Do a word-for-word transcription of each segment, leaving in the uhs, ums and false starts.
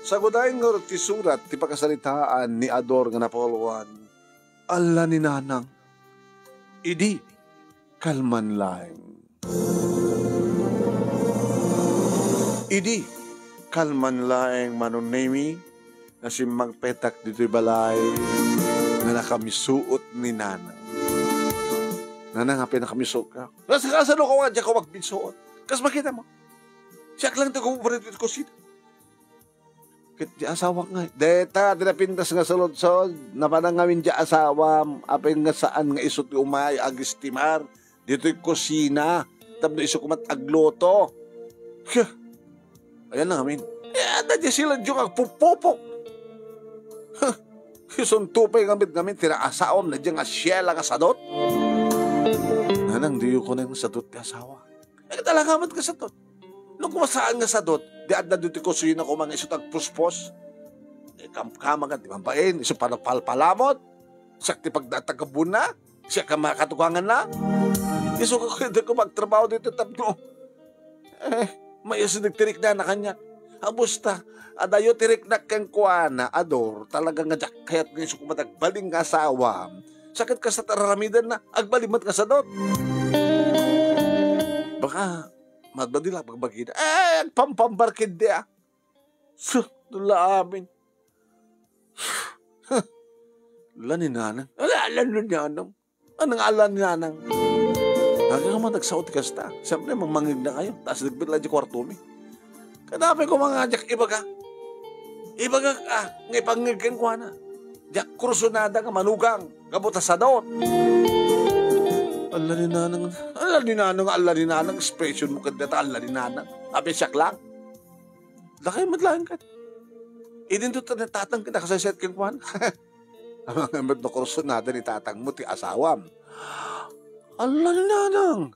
Sagudayen ngarud ti surat ti pakasaritaan ni Ador nga napauloan, "Alla ni Nanang, idi kalman laeng." Idi kalman laeng, Manong Nemi, nga simmangpetak ditoy balay nga nakamisuot ni Nanang. "Nanang, apay nakamisuot ka?" "Kas-, kasano ko nga diak ko magbisuot? Kas makita mo? Siak lang ti gumubra ditoy kusina." Ket di asawak nga, deta, di napintas nga saludsod, napanang ngamin di asawam, apay nga saan nga isu ti umay agistimar ditoy kusina, tapno isu koma ti agluto. Ket, ayan na ngamin. Eh, adda di sila diyo agpupupok. Huh, isunto pay ngamin, ngamin, ti naasawam na diyan nga siela nga sadot. Nanang, diyo ko na yung sadot ti asawa. Eh, talaga met nga sadot. No koma saan nga sadot, di adda ditoy kusina koma nga isu ti agpuspos. Eh, kamkama nga, di mabain, isu panagpalpalamot. Siak ti pagdatag ka buna, siak ka makatukangan na. Isu ka kaya ko magtrabaho ditoy tapno. Eh, maysa nagtirik na na kaniak. Abusta, adayo tirik na kenkuana, Ador, talaga nga diak kayat nga isu koma ti agbalin nga asawa. Sakit ka sa tararamidan na, agbalin met nga sadot. Baka, Madmadila, bagbagida. Eh, agpampambar ketdi, ah. Sus, dula amin. Ala ni Nanang. Ala, ala ni Nanang. Ano nga ala ni Nanang? Aga ka man nagsao ti kasta. Siyempre, mangmangig na kayo. Taas nagbit lang di kwarto mi. Kadapay ko mga diak ibaga. Ibaga, ah, nga ipangig kenkuana. Diak kursunada nga manugang. Gabu ta sadot. Ala ni Nanang, ala ni Nanang, ala ni Nanang, expression mo kadta, ala ni Nanang. Abi siak lang. Lakay met laeng ket. Idinto ta ni Tatang ket nakasaysayat kenkuana. Amangan met no kursunada ni Tatang mo ti asawam. Ala ni Nanang.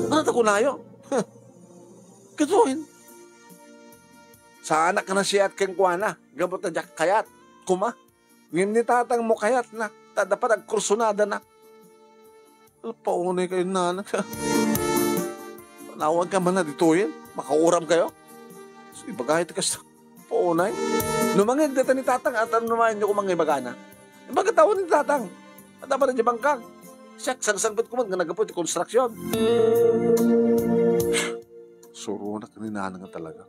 Ano ta kunayo? Katuin. Saanak nga nasiat kenkuana. Gabu ta diak kayat. Kuma. Ngem ni Tatang mo kayatna, ta adda pay agkursunadana. Paunay kayo, Nanang. Panawan ka man na ditoyen. Makauram kayo. So, ibaga iti kasta. Paunay. No mangeg data ni Tatang, at ano naman yung kumang ibagana? Ibaga tawon ni Tatang. At dapat na bangkag. Siya, sangsangpet ko man, nga naggapu iti konstruksyon. Surunak ni Nanang nga talaga.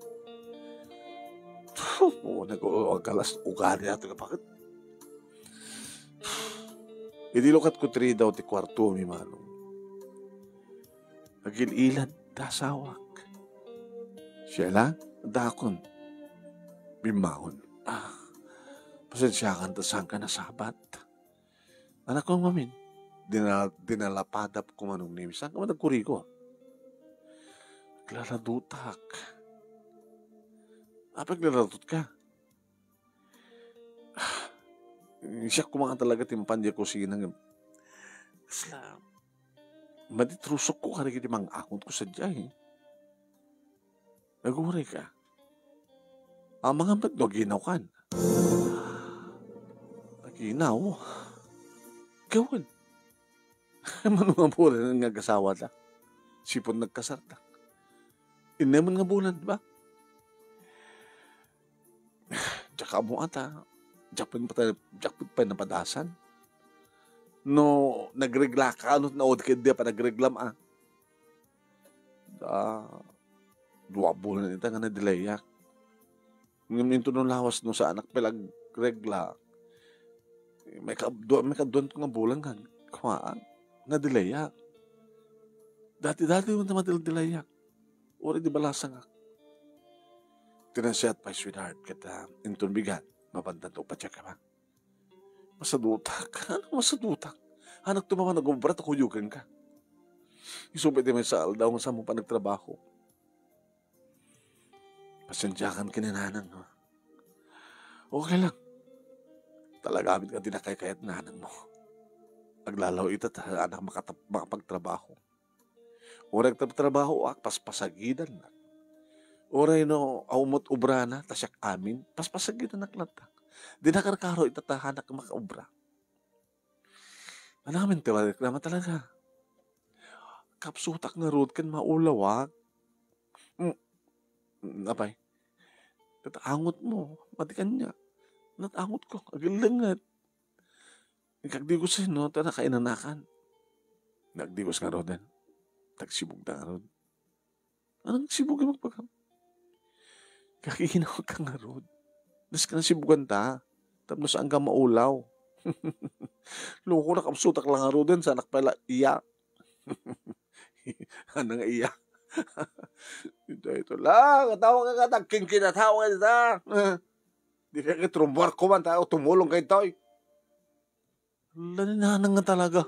Paunay ko, agalas, ugali ato nga bakit. Idi lukatko ti ridaw ti kuartomi, Manong, agil-ilad ti asawak. Siya lang, dakon. Bimmangon. Ah, pasensiakan ta saan ka nasabat. Anak ko, mamin. Dina-, dinalapadap ko, Manong Nemi. Saan ka man nagkurigo? Aglaladutak. Apay aglaladutka? Siak koma nga talaga ti mapan diay kusina nga kasla, maditrusokko kadagiti mang-angot ko sadiay. Naguray ka. Amangan met no aginaw kan. Aginaw? Gawen. Mano nga bulan nga agasawata? Sipon nagkasarta. Innemon nga bulan, di ba? Diak ammo ata. Diak pay pata-, diak pay napadasan. No, nagregla ka, ano, naod ka, di pa nagreglam, ah. Ah, dua bulan ita nga nadelayak. Ngem inton no lawas no saanak pay la agregla, may ka-, dua, may kaduan ko nga bulan nga, kumaan, nadelayak. Dati-dati man ta madel-, delayak. Uray di balasangak. Tinasiat pay, sweetheart, ket, ah, inton bigat, mapantan to, patiek ka ba? Masadutak? Ano masadutak? Anak to, mama, nag-obra, ta kuyogan ka. Isu pay ti maysa aldaw nga saan mo pa nagtrabaho. Pasensiakan ken ni Nanang, ha? Okay lang. Talaga amin nga di nakaykayat nanang mo. Aglalaw ita ta anak makatap-, makapagtrabaho. Uray agtrabaho ak, paspasagidannak. Uray no, awan met obrana, ta siak amin, paspasagidannak latta. Di nakarkaro ita ta anak makaobra. Anamin ti reklamo talaga. Kapsutak ngarud ken maulawak. Mm, mm, apay. Ket angotmo, madi kaniak. Nat-angotko, agillenget. Kagdigosen, no, ta nakainanakan. Nagdigos ngaruden. Tagsibugda ngarud. Anong sibug yung magpagam? Kaginawka ngarud. Nas ka nasibuganta. Tapno saan ka maulaw. Loko na, kapsutak lang ngaruden, sanak pala iya. Anong iya? Ito, ito lang. Tawag ka, tagkingkin na tawag ka dita. Di ka kitrumbuar ko man, tayo tumulong kayo, toy. Ala ni Nanang nga talaga.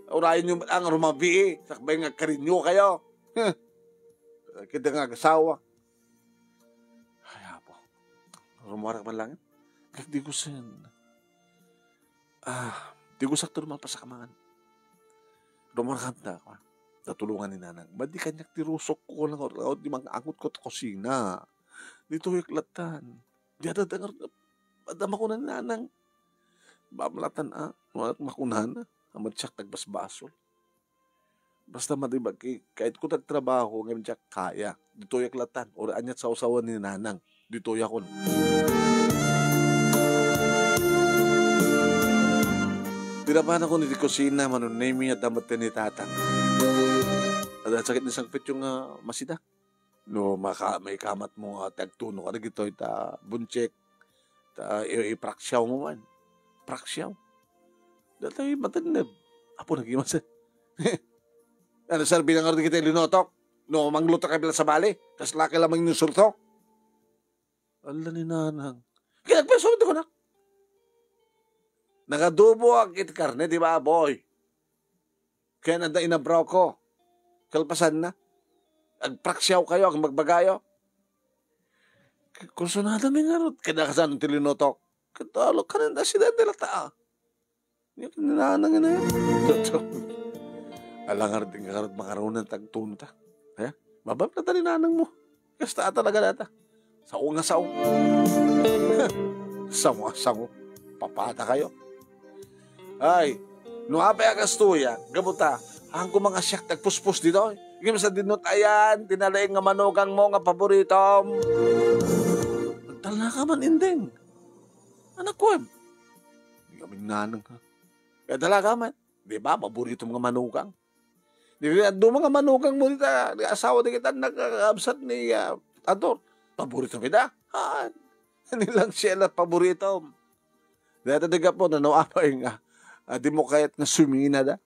Urayen yo met ang rumabii, sakbay nga agkarinyo kayo. Huh. Kita nga agasawa. Ay, apo. Rumuarak man lang. Kag di ko sen. Ah, di ko sakto naman pasakamangan. Rumuarak ta, ah. Natulungan ni Nanang. Madi kaniak ti rusok ko lang, or, or di mangangot ko ta kusina. Dito yung latan. Di ada dangar, ada makuna ni Nanang. Bamlatan, ah, wala makunana. Amat siya tagbasbasol. Basta matibag, ki-, kahit ko tagtrabaho, ngayon siya kaya. Dito yung latan. Or anyat sausawan ni Nanang. Dito yakon. Pinapan ako ni kusina, manunay mi at damat ni Tatang. Ada sakit ni Sangpit yung, ah, masida. No, maka-, maikamatmo nga ti agtuno ka dagitoy ta buntsek, ta i-, ipraksiaw mo man. Praksiaw. Datoy matenneb. Apo, nagimasen. Ano, sir, bilang nga dagiti linutok? No, mangluto ka bilang sabali? Kas laki lamang yung surto? Ala ni Nanang. Kinagpaso ito ko na. Nagadubo ang iti karne, di ba, boy? Kaya nanda inabraw ko. Kalpasan na. Agpraksiaw kayo, ang magbagayo. Kursunada mi nga rod, kada kasan ti linutok. Katalo, kananda sila nila taa. Yung nanang na yun. Alangar din ka rod, makarunan tagtunta. Eh? Mabab na tani nanang mo. Kasta talaga data. Sao nga sao. Sao nga sao. Papata kayo. Ay, no apay a kastoy, ah, gapu ta, ang kumangasiak ti agpuspos ditoy. Ngem sa dinut ayan, tinalaing nga manugang mo nga paboritom. Nagtalna ka man, Indeng. Anak ko, em. Di kami nanang, ha? Kaya talaga man, di ba, paboritom nga manugang? Di kaya duma nga manugang mo dita, di asawa di kita nag-absent ni, ah, Ador. Paboritom ida? Haan. Nilang siya lang paboritom. Dahil ito di ka po, nanaw apay nga, ah, di mo kayat nga sumina da.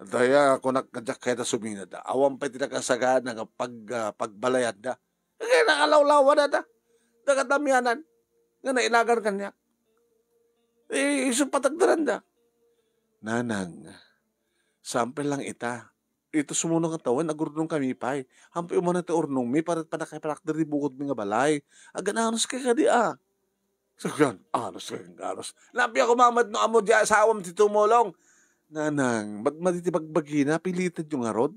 Daya, kunak nga diak kayat nga sumina da. Awan pa iti nakasagana nga pag, ah, pagbalayan da. Kaya nakalawlawa na da. Dagat damianan. Nga nailagan kaniak. Eh, isu patagdaran da. Nanang, sample lang ita. Ito sumuno nga tawen, agurnong kami pay. Hampay umano ti urnong mi, para panakay palakder di bukod mi nga balay. Agan-anos kay kadi, ah. Sagdan, anos kay anos. Napia ko mamat no amo di asawam ti tumulong. Nanang, ba't madi ti bagbagina, pilited yung ngarod?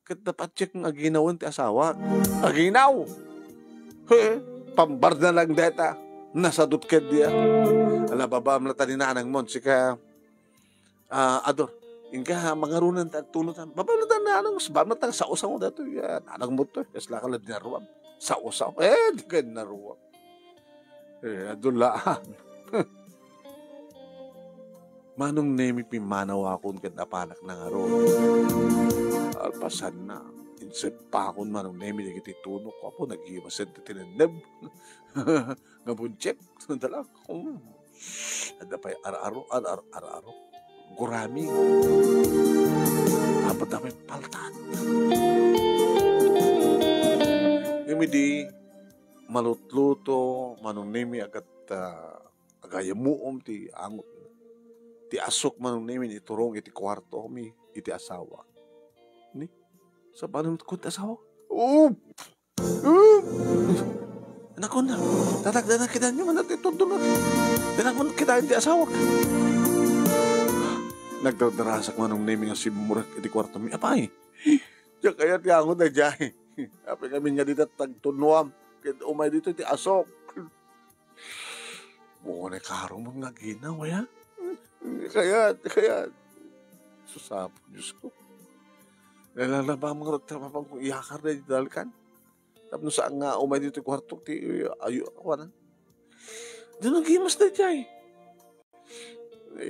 Ket napatchek nga aginawen ti asawa. Aginaw! He, pambarna lang deta. Nasadot ket dia. Ala, babam la ta ni nanang mon, sika, ah, Ador. Inka, mangarunan ta, tulo ta. Babam la ta ni nanang, babam la ta, sao-sao dato. Ya, nanang mo to. Yes, laka la dinaruam. Sao-sao. Eh, di ka dinaruam. Eh, adulaan. Manong Nemi pimmanaw akon ken apanak na ngarud. Alpasanna, insepakon Manong Nemi dagiti tunok ko, apo, nagimasen ti tinenneb. Nga buntsek, dalak. Hmm. Adda pay ar-aro, ar-, ar-, ar-aro. Gurami. Apo, damay paltat. Ngem idi, malutluto, Manong Nemi, agat, ah, agayamuom ti angot. Ti asok, Manong Nemi, iturong iti kuarto mi iti asawa. Ni? Sa paano ko ti asawa? Oh! Oh! Anak ko na, tatagdanan kita niyo, anak, ito doon na. Anak mo, kita ti asawa. Nagdardarasak, Manong Nemi, nga simmurak iti kuarto mi. Apay, diak kayat ti angot daydiay. Apay kami nga dita tagtunuam. Ket umay dito ti asok. Mo ne karo mo nga ginaw, ya? Kayat, kayat. Sus, Apo, Diyos ko. Nalalaba mo nga rot, tapang kong iyakar na di dalikan. Tapno saan nga umay ditoy kuartok ti ayo, kuana. Dinak nagimas daydiay.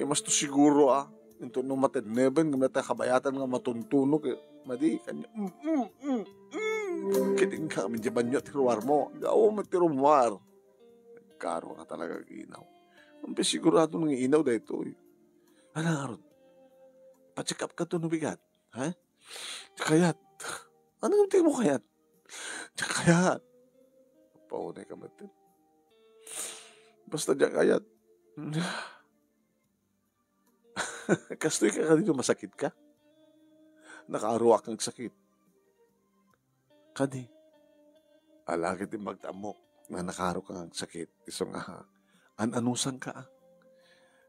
Imas to siguro, a. Inton no matenneben, ngem ta kabayatan nga matuntunok, e. Madi, kaniak. Mm, mm, mm, mm. Ket inka, amin diay banio ti ruarmo. Gapu met ti rummuar. Nagkaro ka talaga, aginaw. Ampay sigurado nga inaw daytoy. Ania ngarud? Pa-check up ka to no bigat. Ha? Kayat. Ania nga di mo kayat? Diak kayat. Paunay ka met. Basta diak kayat. Kastoy ka kadi no masakit ka? Nakaaroak nga agsakit. Kadi. Ala ket imbag ta ammok nga nakaaroka nga agsakit. Isu nga, an-anusanka, a.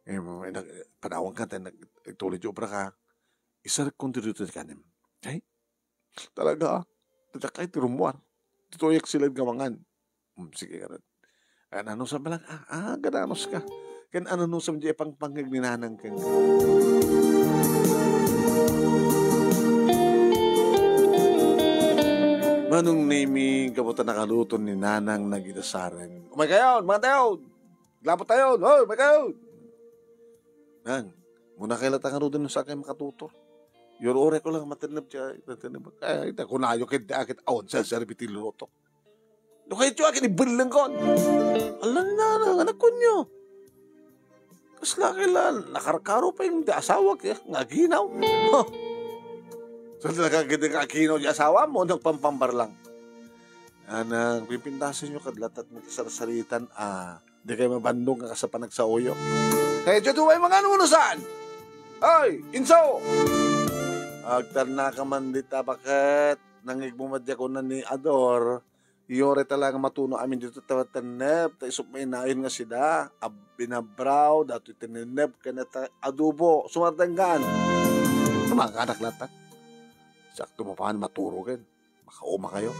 E, nag-, panawanka, ta nag-, agtuloy ti obra ka. Isarek kon ditoy ti kanem. Okay? Talaga, a. Diak kayat ti rummuar. Ditoyak siled nga mangan. Hmm, sige, ngarud. An-anusam lang, a, a, an-anus ka. Ken an-anusam diay pangpangngeg ni nanang ken. Manong Nemi, gapu ta nakaluto ni nanang nagidasaren. Umay kayon, mangan tayon! Aglapu tayon! Hoy, umay kayon! Nang, umuna kay latta ngaruden no saan kay makatutor. Iyur-urayko lang matenneb ti, matenneb. Ay, ta kunayo ket, ket awan serserbi ti lutok. No kayatyo, akin ibellengkon. Ala ni nanang, ania kunyo? Kasla kay la, nakarkaro pay ti asawak, e, nga aginaw. Huh. So, talaga, kiti nga aginaw ti asawam, nagpampambarlang. Nanang, pipintasenyo kad latta ti sarsaritan, a. Dikay mabannong a kas a panagsaoyo. Kayatyo ti umay mangan wenno saan? Ay, inso! Agtarnaka man dita, baket? Nangngegmo met diay kuna ni Ador, iyuray ta la nga matuno amin ditoy ta tenneb, ta isu met inayon nga sida, ab-, binabraw, datoy tinenneb, ken ta adobo, sumardenggan. Kumakanak latta. Sakto mapan maturo ken. Makauma kayo.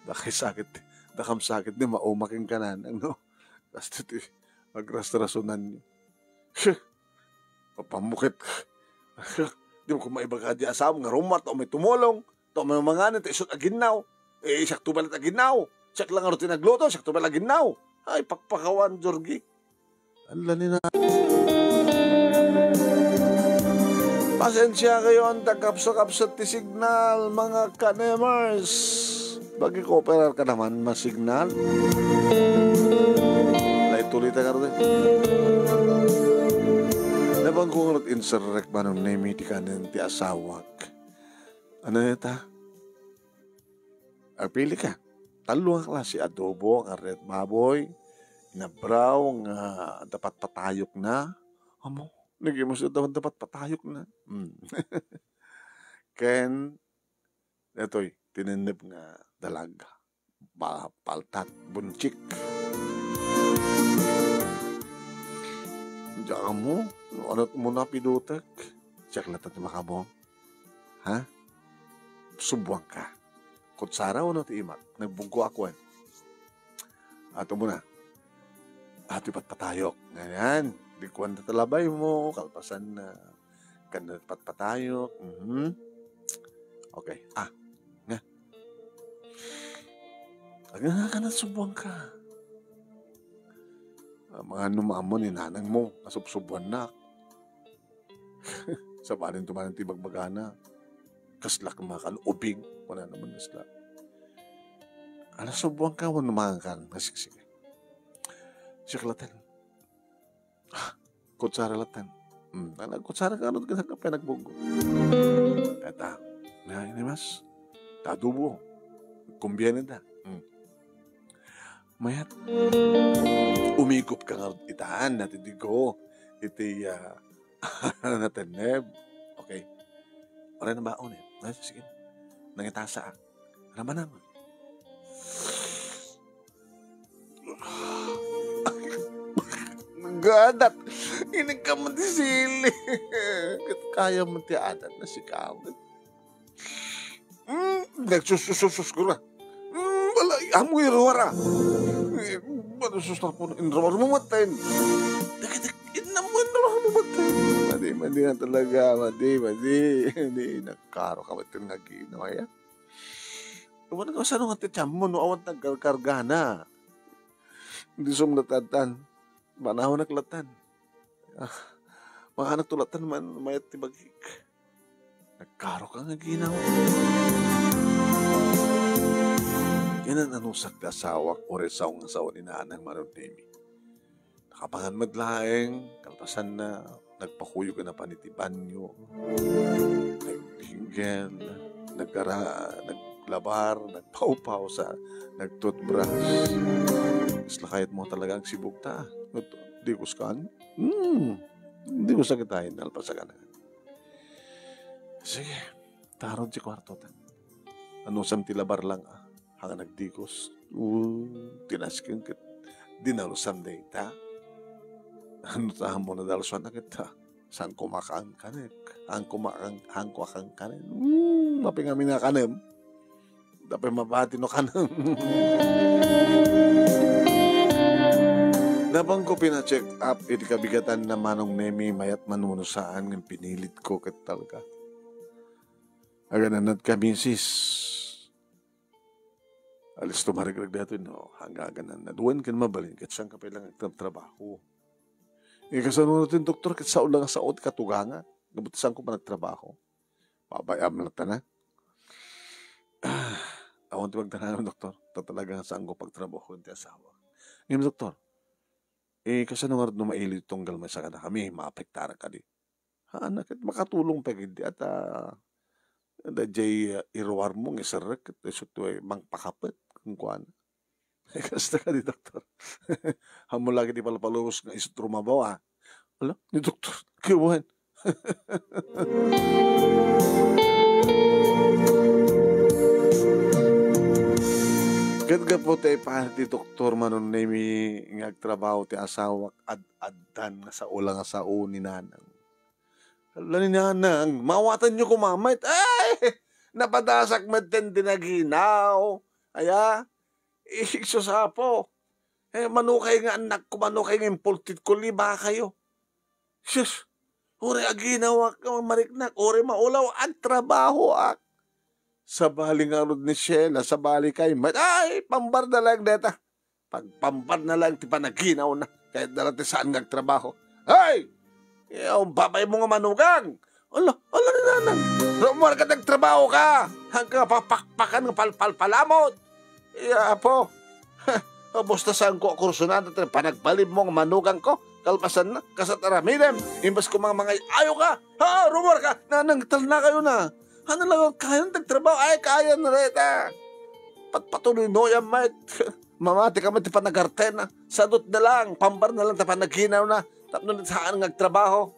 Dakay sakit, dakam sakit ni mauma kenka nanang, no? Kastoy ti agrasrasonan. Papammukit. Di mo ko maibaga di asawam nga rummuar, ta umay tumulong, ta umay manganen, ta isu ti aginnaw. E, siak to balet aginnaw. Siak lang ngarud ti nagluto, siak to balet aginnaw. Ay, pakpakawan, Jorgi. Ala ni na-, Pasensia kayo, anta kapsakapsat ti signal, mga kanemers. Pag-cooperar ka naman, masignal. Ay, tuloy ta ngarud, e. Nabanggong ngarud inserrek, Manong Nemi, ti kanen ti asawak. Ania dayta? Agpili ka. Tallo nga klase, adobo nga karne ket baboy, inabraw nga adda patpatayokna. Amo, nagimas dayta adda patpatayokna. Mm. Ken, daytoy, tinenneb nga dalag. Ba-, paltat, bunchik. Diak ammo, no ania ti umuna pidutek. Siak latta ti makaammo. Ha? Subuanka. Kutsara wenno ti imak? Nagbuggoak wen. Ato muna. Ato patpatayok. Nganyan, likuan ta labaymo, kalpasan na. Kanda patpatayok. Mhm. Okay. Ah, nga. Agnganga ka na, subuanka. Ah, mga no maammo ni nanang mo, asubsubuannak. Sabali to manen ti bagbagana. Kaslak makan ubing, kuna naman kasla. Ala, subuanka wenno mangan ka, nga siksik. Siak latta. Ah, kutsara latta. Hmm, ala, kutsara ka, ano, kita ka pa nagbuggo. Kata, na, ini mas, tadubo. Kumbiyan ita. Hmm. Mayat. Umigup ka nga itan, natidigo. Iti, ah, natenneb. Okay. Uray na baon, e. Ah, sige. Nangitasa, a. Rama-rama. Gadat. Inig ka man ti sili. Ket kaya man ti adat na sikamet. Mm, nagsusususus ko na. Mm, wala, amoy ruwara. Eh, ano sus na po, inruwar mo maten. Dagiti, inam mo, inruwar mo maten. Madi, madi na talaga, madi, madi. Madi, nagkaro ka maten nga ginawa yan. Awan nga sano nga ti tiammo no awan nagkarkargana. Disom natadtan. Manawanak latan. Ah, makanakto latan man, mayat ti bagik. Nagkarok nga ginawa. Inan-anusak ti asawak, uray sao nga sao ni Nanang Manong Nemi. Nakapangan met laeng, kalpasanna, nagpakuyog a napan iti banyo. Nagpinggel, nagkara-, naglabar, nagpawpaw sa, nagtoothbrush. Isla kayat mo talaga ang sibog ta. Dikos kan? Hmm. Dikos sakit tayo, nalpasakan na. Sige, tarod ti kwarto ta. Anusam ti labar lang, ah. Hanga nagdikos. Uh, tinasken ket dinalusan dayta. Ano ta mo nadalusan na kita? Saan ko makaangkanek? Saan ko makaang-, saan ko akangkanek? Hmm, mapingamin nga kanem. Dapat mabati no kanem. Napang ko pina-check up iti kabigatan na Manong Nemi, mayat man wenno saan, ngem pinilit ko ket talaga. Agananat ka, misis. Alis to marigreg daytoy, no? Hanggagananad. Wen ken mabalin, ket saan ka pay lang agtrabaho. Ikasano na ti doktor, ket sao lang sao ti katuganga. Gapu ti saan ko panagtrabaho. Babayam lang ta na. Ah, awan ti magdanangan, doktor. Ta talaga nga saan ko pagtrabaho ti asawa. Ngem, doktor, eh, kasano nga no maili ti tunggal maysa kadakami, maapektarak kadi? Haan, ket makatulong pay ketdi, at, ah, daydiay, ah, iruarmo nga iserrek, ket isu ti mangpakapet, kenkuana. Kasta kadi, doktor. Ammom la ketdi palpalubos nga isu't rumabaw, ah. Ala, ni doktor, kawan. Ket gapu ti ipaayat ti doktor, Manong Nemi, nga agtrabaho ti asawak, ad-addan nga sao la nga sao ni Nanang. Ala ni Nanang, maawatanyo koma met. Ay! Napadasak met ti naginaw. Aya? Isus, Apo. Eh, manokay nga annakko, manokay nga impultidko, libakayo. Sus! Uray aginawak, mariknak, uray maulaw, agtrabahoak. Sabali ngarud ni Sheila, sabali kay met. Ay, pambar na lang deta. Pagpambar na lang ti panaginawna, kayatna la ti saan nga agtrabaho. Hey! Yaw, babaymo nga manugang! Ala, ala ni Nanang! Rumuar ka, agtrabaho ka! Hangka nga papakpakan nga palpalpalamot! Iya, Apo. Ubos ta saan ko a kursunada ti panagbalibmo nga manugang ko. Kalpasanna, kasat aramidem. Imbes ko mga mangay-ayo ka. Ha, rumuar ka! Nanang, talna kayo na. Ano lang ang kaya ng tagtrabaho? Ay, kaya na reta. Patpatuloy no yan, mate. Mamati ka man ti panagartena. Sadot na lang, pambar na lang ta panaginawna. Tapno saan nga agtrabaho.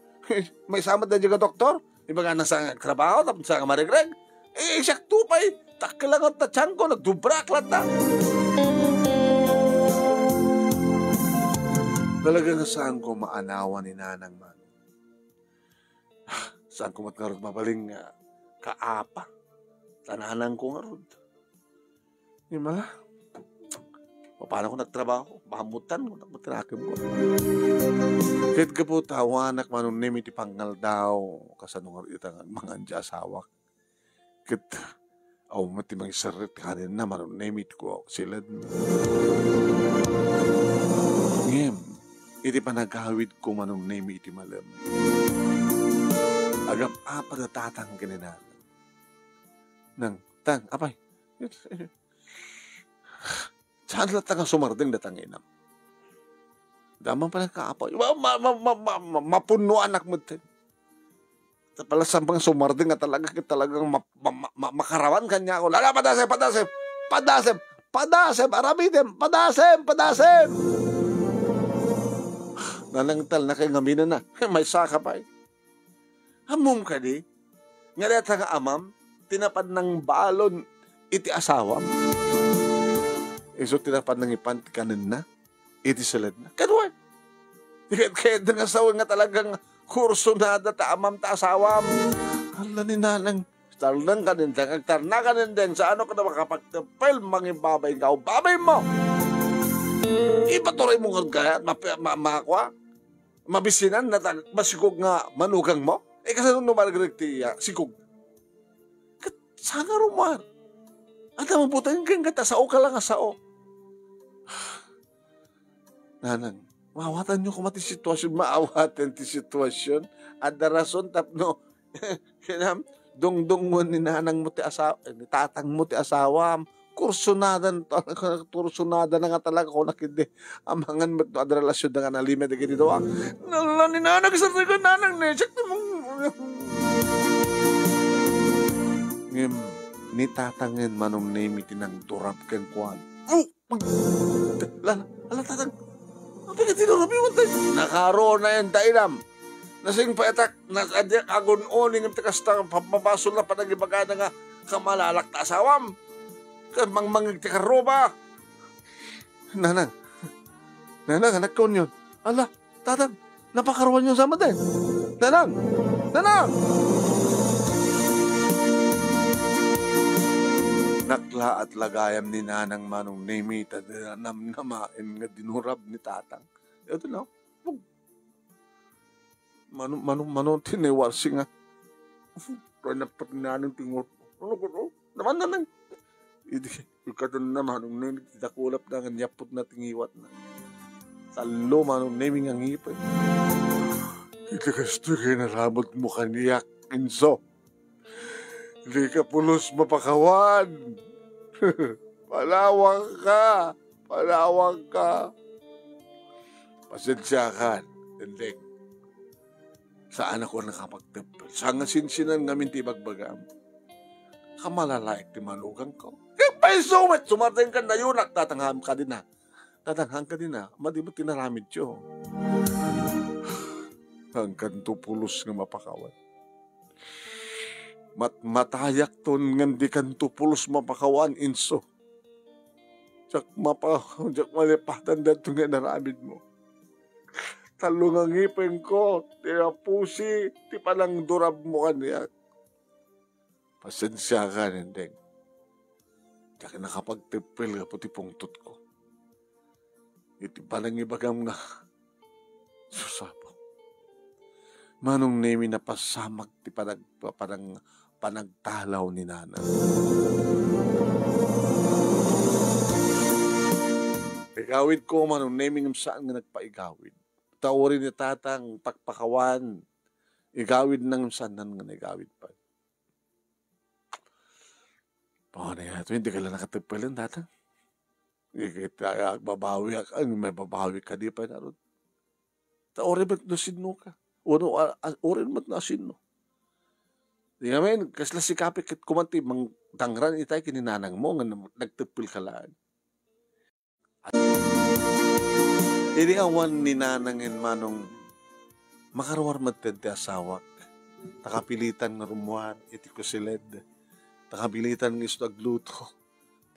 May samat na dyan doktor. Ibaga na saan nga agtrabaho, tapno saan nga marigreg. Eh, siak to pay. Takkel lang ta tiyan ko, nagdubrak lang ta. Talaga nga saan ko maanawan ni Nanang man. Saan ko met ngarud mabalin nga kaapa? Ta nanang ko ngarud. Imala, paano ko nagtrabaho? Bahamutan ko, nagmatinakim ko. Ket gapu ta awanak Manong Nemi ti pangngaldaw, kasano ngarud ita nga agmangan ti asawak? Ket awan met ti mangiserrek kanenna, Manong Nemi, ti kuak, siled. Ngem, iti panagawidko, Manong Nemi, iti malem, agap-apad a tatang ken ni Nanang. Nang, Tang, apay, saan latta nga sumardeng dayta nga inam? Damang pala kaapay. Ma-, ma-, ma-, ma-, ma-, ma-, mapunnoanak met. Ta pala saan pang sumardeng nga talaga, talagang ma-, ma-, ma-, ma-, makarawan kaniak. Lala, padasem, padasem, padasem, padasem, aramidem, padasem, padasem. Nanangtal na kay ngaminana. Maysaka pay. Ammom kadi, nga dayta nga amam, ti napan nangbalon iti asawam? Isu ti napan nangipan ti kanenna iti siledna. Kadua, ket, ket nga sawen nga talagang kursunada ta amam ta asawam. Ala ni Nanang, tarnang ka nin deng, agtarna ka nin deng, saan ka na makapagtepel, mangibabay nga, o babaymo! Ipaturay mo nga gayat, map-, ma-, makua? Mabisinan na ta-, masikog nga manugang mo? Eh, kasano no maragregti ya, sikog? Ket saan nga rumuar? Adda mabutangen kenka ta saoka la nga sao. Nanang, maawatanyo koma ti sitwasyon, maawaten ti sitwasyon. Adda rason tapno, kinam, dungdungngoen ni nanangmo ti asawa, ni tatangmo ti asawam. Kursunada na to, kursunada na nga talaga, kunak idi. Amangan met no adda relasyon da nga nalime dagiti dua. Nala ni nanang, sarta ka nanang ne, check mo. Ngem, ni tatangen Manong Nemi ti nangturab kenkuan. Oh! Ala, ala, tatang. Apay ka tinurab, iwan tayo. Nakaro na yan, dailam. Nasing payatak, na, adi, agun-uni, ngem ti kasta, pa-, mapasol na panagibagana nga, kamalalak ta asawam. Ka mangmangig ti karruba. Nanang. Nanang, anak ko yun. Ala, tatang, napakaruan yun sa maten. Nanang! Nanang! Naklaat la gayam ni Nanang Manong Nemi, ta namnamaen nga dinurab ni Tatang. Ito na, pug. Mano, mano, mano, tiniwarsi nga. Kaya napat ni Nanang tingot. Ano ko to? Naman na lang. Idi, ikatan na Manong Nemi, ti dakulap na nga niyapot na tingiwat na. Tallo Manong Nemi nga ngipin. Iti kastoy kay naramot mo kaniak, Inso. Di ka pulos mapakawan. Palawang ka. Palawang ka. Pasensiakan, Endeng. Saan ako nakapagteppel. Saan nga sinsinan ngamin ti ibagbagam. Kamalalaek ti manugang ko. Kaya paiso met, sumarteng kan nayunak, tatangham ka din na. Tatangham ka din na. Madi mo tinaramid yo. Hangkan to pulos nga mapakawan. Mat-, matayakton ngan di kanto pulos mapakawan, Inso. Diak mapa-, diak malipatan daytoy nga inaramid mo. Tallo nga ngipin ko, ti napusi, ti panangdurab mo kaniak. Pasensiakan, Endeng. Diak nakapagteppel gapu ti pungtot ko. Iti panangibagam nga, sus, Apo. Manong Nemi, napasamak ti panag-, panang-, panagtalaw ni Nanang. Igawid ko, Manong Nemi, ngem saan nga nagpaigawid. Ta uray ni Tatang pakpakawan, igawid na ngem saan nga naigawid pay. Paano nga ito? Hindi ka lang nakateppelen, Tatang. Ikit, ah, babawi ak-, ay, may babawi ka di pa narod. Ta uray met no sinno ka. Uno, ah, ah, uray met no sinno. Di ngamin, kasla sikapi ket kuman ti mangdangran itay ken ni nanang mo nga nam-, nagteppel ka laeng. Idi awan ni nanang ken manong, makaruar met ti asawak. Ta kapilitan nga rummuar iti kusiled. Ta kapilitan nga isu agluto.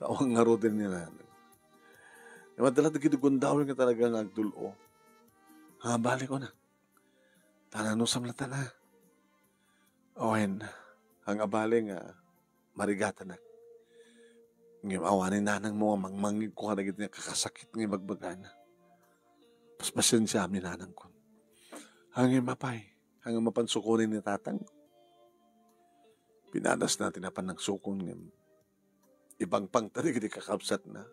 Ta awan ngaruden ni nanang. Ngem adda la dagiti gundaway nga talaga nga agdul-o. Nga balik ko na. Ta nanusam la ta na. Wen, ang abali nga marigatanak. Ngem awan ni nanang mo nga mangmangig ko kadagiti nakakasakit nga ibagbagana. Paspasensiaam ni nanang ko. Ngem apay, ang mapansukonen ni tatang. Pinadas na ti napan nagsukon ngem Ibangpang ta dagiti kakabsatna.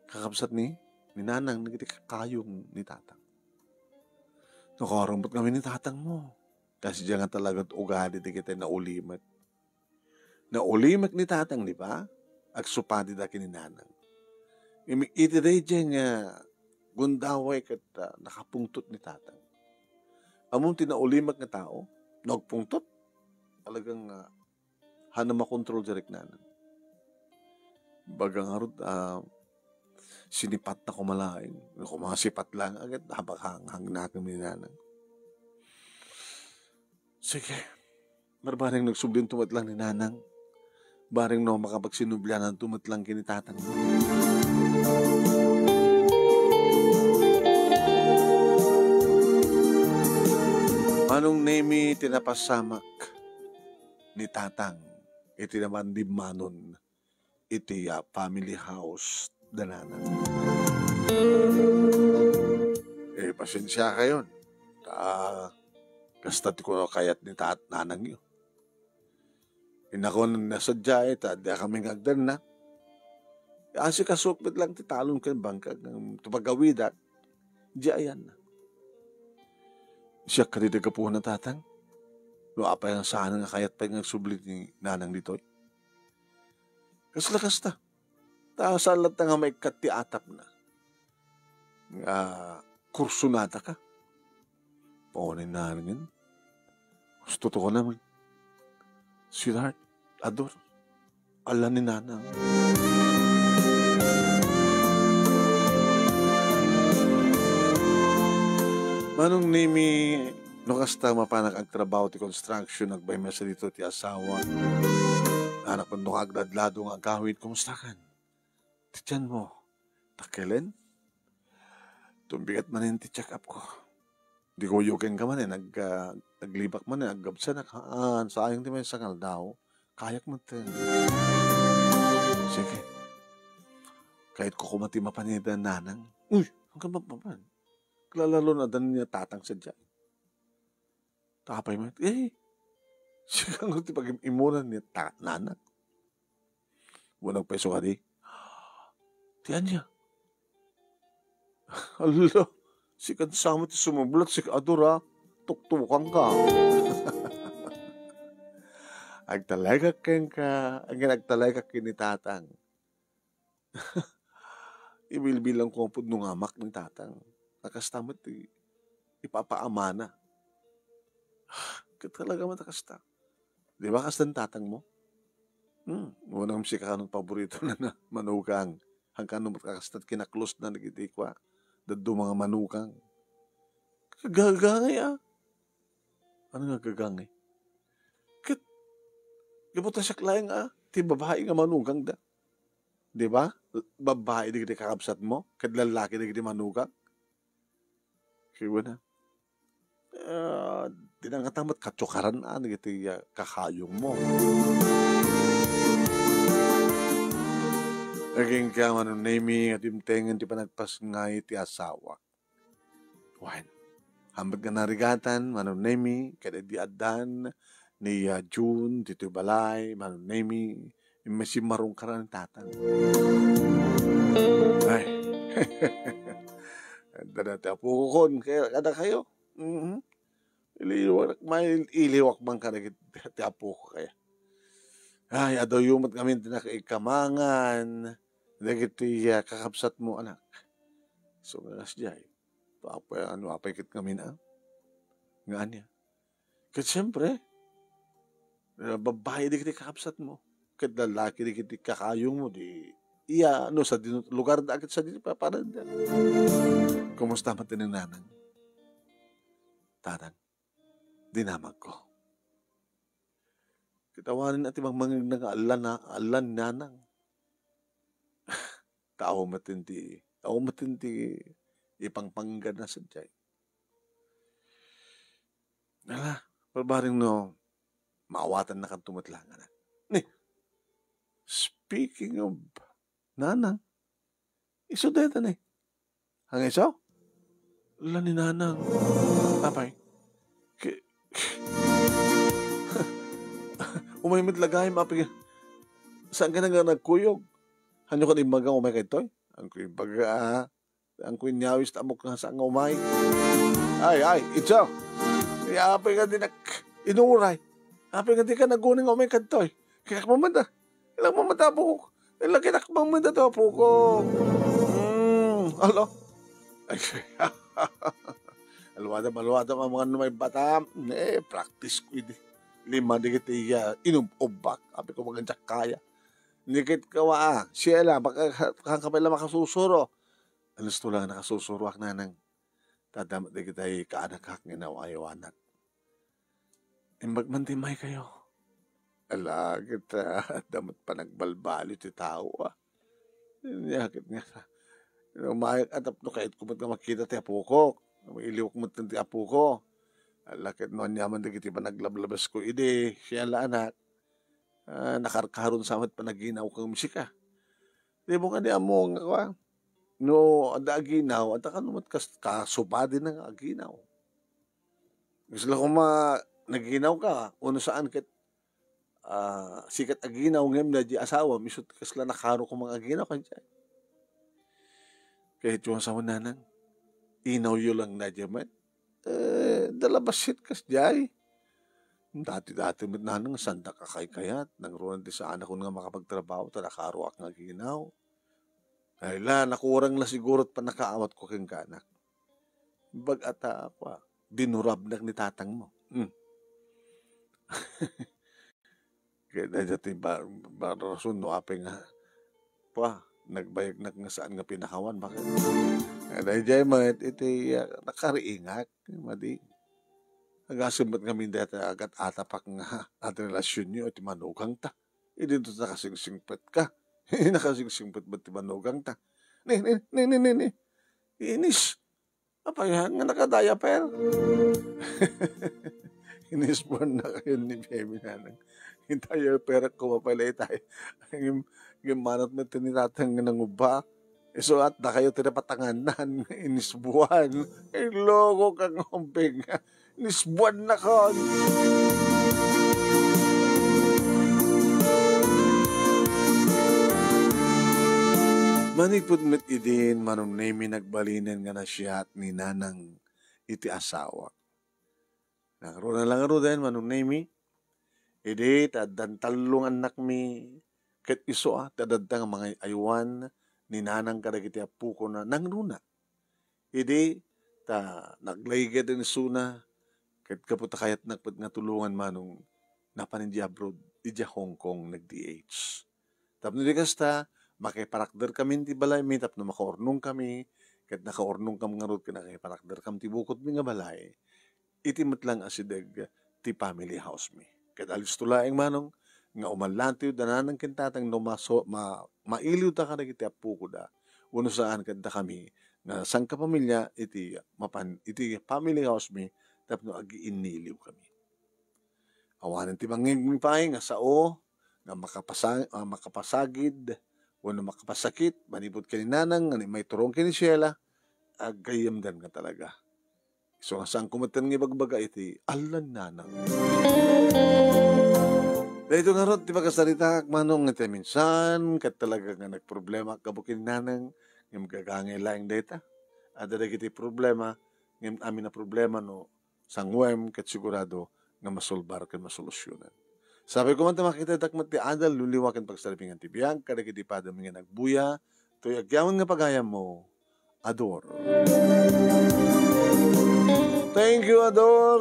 Kakabsat ni, ni nanang dagiti kakayong ni tatang. Nakarambot kami ni tatang mo. Kasi diyan nga talaga ugali dagiti naulimek. Naulimek ni tatang, di ba? Agsupadi da ken ni nanang. Imi-, iti daydiay nga gundaway ket, ah, nakapungtot ni tatang. Ammom ti naulimek nga tao, no agpungtot, talagang, ah, Haanna makontrol ti riknana. Baga ngarud, ah, sinipat na kumalaing. Kumasipat lang agad, habang hang-, hangnakem ni nanang. Sige. Barbareng nagsubli to met lang ni nanang. Bareng no makapagsinublianan to met lang ken ni tatang. Manong Nemi ti napasamak ni tatang iti naman dimmanon iti, ah, family house da nanang. Eh, pasensiakayon. Ta, kasta ti kuno kayat ni tat-, nanangyo. Nakuan na sadiay, ta adda kami nga agdanna. Asikasok met lang ti talon ken bangkag, ngem ti pagawidak, di ayanna. Siak kadi ti gapuna, Tatang. No apay nga saan nga kayat pay nga agsubli ni Nanang ditoy. Kasla kasta. Ta saan latta nga maikkat ti atapna. Nga kursunada ka. Paunay na rin. Gusto to ko naman. Sweetheart, ador. Ala ni Nanang. Manong Nemi, no kasta mapanak agtrabaho ti construction, agbay mesa dito ti asawa. Anak, no agladlado nga agawid, kumusta kan? Ti tiyan mo, takelen? Tumbigat manen ti check-up ko. Di ko yuken ka manen, ag-, ah, aglibak manen, aggabsanak, haan, sayang ti maysa nga aldaw. Kayak met. Sige. Kayat ko koma ti mapan ida Nanang. Uy, ang ka mapapan. Kalalalo na dan niya Tatang sadya. Tapay met. Eh, siya nga ti pag-imunan ni ta-, Nanang. Unag pay isu kadi. Ti ania? Hala, sika sa met ti sumublat, sika ador, a. Tuktukan ka. Agtalekak kenka, agin agtalekak ken ni Tatang. Ibilbilang ko nga pudno nga amak ni Tatang. Ta kasta met ti ipapaamana. Ket talaga met a kasta. Di ba kasta ni Tatang mo? Hmm, unam sika kano paborito na na manugang. Hangkan no met kakasta kinaklos na dagiti kua, dadduma nga manugang. Gagangay, a. Ano nga gagangay? Ket, di mo ta siak laeng, a, ti babai nga manugang da. Di ba? Babai dagiti kakabsat mo, ket lallaki dagiti manugang. Kaya na. Ah, di na nga ta met katukaran, a, dagiti, ah, kakayong mo. Agingga, Manong Nemi, nga dimtengen ti panagpasngay ti asawa. Wen, hambuet nga narigatan, Manong Nemi, ket idi addan ni, ah, June ditoy balay, Manong Nemi, immay simmarungkar ni Tatang. Ay. Adda dati apokon, kaya, kada kayo. Mhm. Iliwak, may iliwak man ka dagiti ti apok kaya. Ay, adu met ngamin ti nakaikamangan dagiti, ah, kakabsat mo, anak. So, nga kasdiay. Apay, ano, apay ket ngamin, a? Nga ania? Ket siempre, ah, babai dagiti kakabsat mo. Ket lallaki dagiti kakayong mo, di iya, no, sa dino-, lugar da, ket sa dino paparanda. Kumusta met ti ni Nanang? Tatang, dinamagko. Ket awanen a ti mangmangegna nga allan na, allan ni Nanang. Tao met ti, tao met ti ipangpanggana sadiay. Ala, palbareng no, maawatanna kanto met lang, anak. Ni, speaking of Nanang, isu dayta ni. Ang isu? La ni Nanang. Apay. Ki-, umay met lagay, mapig-, saan ka na nga nagkuyog? Hanyo ka na imbaga umay kaytoy? Ang ko imbaga, ah. Ang ko inyawis ta amok nga saan nga umay. Ay, ay, itsa. Ay, apay nga di nak-, inuray. Apay nga di ka naguni nga umay kadtoy. Kaya ka mamanda. Ilang mamanda po ko. Ilang kinak mamanda to po ko. Hmm, alo. Ay, aluadam, aluadam ang mga numay bata. Eh, practice ko ini. Lima di kita iya inub-ubak. Apay ko mga kaya. Nikit ka wa, ah. Siya la, baka ka, ka, ka pala makasusuro. Alas to lang nakasusuruak, Nanang. Tadam, di kita'y kaanakak nga inawayawanak. Imbag man ti may kayo. Ala, kita, damat panagbalbaliw ti tao, ah. Inyakit nga. Umayag, atap no, kayat ko met nga makita ti apokok. Mailiwak met ti apoko. Ala, ket no, anyaman dagiti panaglablabas ko, idi, siya la, anak. Ah, nakarkaron sa met panaginaw ko, sika. Di mo kadi ammo nga, kwa? No, adda aginaw, adda kano met kas-, kasubadi na nga aginaw. Kasla koma naginaw ka, uno saan ket ah, sikat aginaw ngem daydiay asawam, isu ti kasla nakaro koma nga aginaw kaniay. Ket ti asawa, nanang, inawyo lang daydiay met. Eh, dalabassit kasdiay. Dati-dati met, nanang, sanda kakaykayat, nangruna ti saanakon nga makapagtrabaho, ta nakaroak nga aginaw. Ay la, nakurang la siguro ti pannakaawatko kenkuana. Imbag a ta, kua, dinurabnak ni tatangmo. Hmm. Ket dayta ti ba-, ba-, rason no apay nga, kua, nagbayagnak nga saan nga pinakawan, baket? Nga daydiay met iti, ah, nakariingak, madi. Agasem met ngamin dayta agat-atapak nga at relasyonyo iti manugangta. Idi ito nakasingsingpet ka. Nakasingsingpet met ti manugangta. Ni, ni, ni, ni, ni, ni. Inis. Apay, ha? Nga naka-diaper? Inisbuannakayon ni Bebe, nanang. Diaper ko, apay la itay. Ngem, ngem manat met ni tatang nga nangubba. Isuatdakayo ti napatanganan nga inisbuan. Ay, loko ka nga umping. Inisbuannakon. Manipud met idin, Manong Nemi, nagbalinen nga nasiat ni nanang iti asawak. Nangruna la ngaruden, Manong Nemi, idi ta addan tallo nga annakmi ket isu a, ta adda nga mangay-aywan ni nanang kadagiti appokona nangruna. Idi ta naglaiged ni isuna, ket gapu ta kayatnak met nga tulongan, Manong, napan idiay abroad, idiay Hong Kong nag-D H. Tapno di kasta, makiparakderkamin ti balaymi tapno makaurnongkami, ket nakaurnongkam ngarud ket nakiparakderkam ti bukodmi nga balay. Iti met lang asideg ti family house mi. Ket alisto laeng, Manong, nga umallantiw da nanang ken tatang no maso-, ma-, mailiwda kadagiti appokoda wenno saan ket dakami nga sangkapamilya iti mapan-, iti family house mi tapno agiinniliwkami. Awanen ti mangngegmi pay nga sao nga makapasa-, ah, makapasagid wenno makapasakit manipud ken ni nanang nga ni-, maiturong ken ni Sheila, aggayyemdan nga talaga. Isu nga saanko metten nga ibagbaga iti allan nanang. Daytoy ngarud ti pakasaritaak, Manong, iti minsan ket talaga nga nagproblema gapu ken ni nanang, ngem gagangay laeng dayta. Adda dagiti problema, ngem amin a problema no sanguem ket sigurado nga masolbar ken masolusyonan. Sapay koma ta makitadak met ti adal, liwliwa ken pagsarmingan ti biag kadagiti padami nga nagbuya, toy agyaman nga pagayammo, Ador. Thank you, Ador.